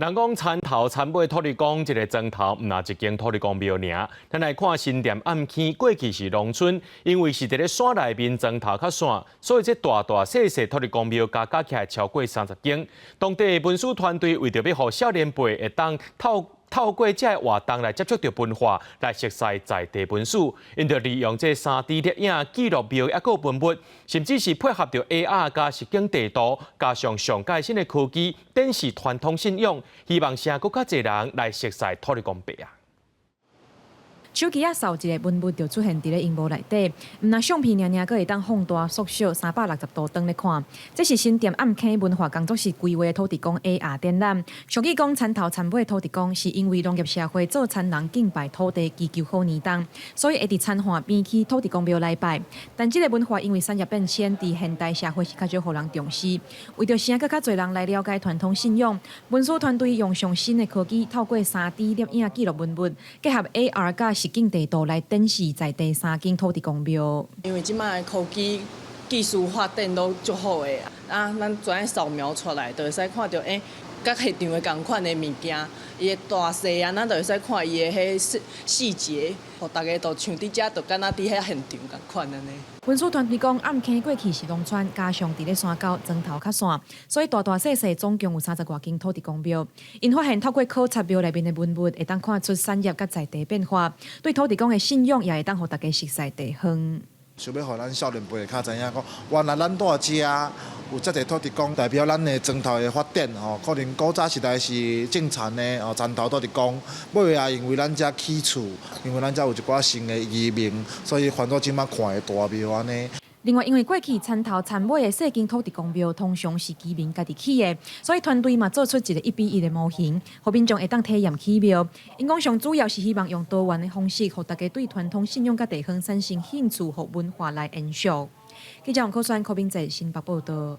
人講田頭田尾土地公，一个莊頭毋若一間土地公廟爾。咱來看新店暗坑，過去是農村，因為是佇咧山內面莊頭較散，所以這大大細細土地公廟加加起來超過30間。當地文史團隊為著欲予少年輩會當透過這个活動來接觸著文化，來熟悉在地文史，𪜶就利用這3D 列影記錄廟抑閣文物，甚至是配合著 AR 佮實景地圖，加上上蓋新的科技，展示傳統信仰，希望晟閣較濟人來熟似土地公伯啊。手機仔掃一个文物就出現佇咧螢幕內底，毋若相片爾爾，閣會當放大縮小360度轉咧看。這是新店暗坑文化工作室規劃的土地公 AR 展覽。俗語講田頭田尾土地公，是因為農業社會做田人敬拜土地，祈求好年冬，所以會佇田岸邊起土地公廟來拜。但這个文化因為產業變遷，佇現代社會是較少予人重視。為著晟閣較濟人來了解傳統信仰，文史團隊用上新的科技，透過3D 攝影記錄文物，結合 AR 佮實景地圖來展示在地三間土地公廟。因為這擺科技技術發展攏足好的啊，咱怎樣掃描出來，就會使看著欸，佮現場的仝款的物件，伊的大細啊，咱就會使看伊的彼細細節，予大家都像佇遮，就敢若佇遐現場仝款按呢。文史團隊講，暗坑過去是農村，加上佇咧山溝莊頭較散，所以大大細細總共有30外間土地公廟。𪜶發現透過考察廟內面的文物，會當看出產業佮在地變化，對土地公的信仰也會當予大家熟似地方。想欲予咱少年輩較知影講，原來咱蹛遮有遮濟土地公，代表咱的莊頭的發展吼。可能古早時代是種田的哦，田頭土地公。尾仔因為咱遮起厝，因為咱遮有一寡新的移民，所以翻做這擺看的大廟按呢。另外，因為過去田頭田尾的細間土地公廟通常是居民家己起的，所以團隊嘛做出一個1比1的模型，予民眾會當體驗起廟。𪜶講上主要是希望用多元的方式，予大家對傳統信仰佮地方產生興趣，予文化來延續。記者王可川、柯明哲新北報道。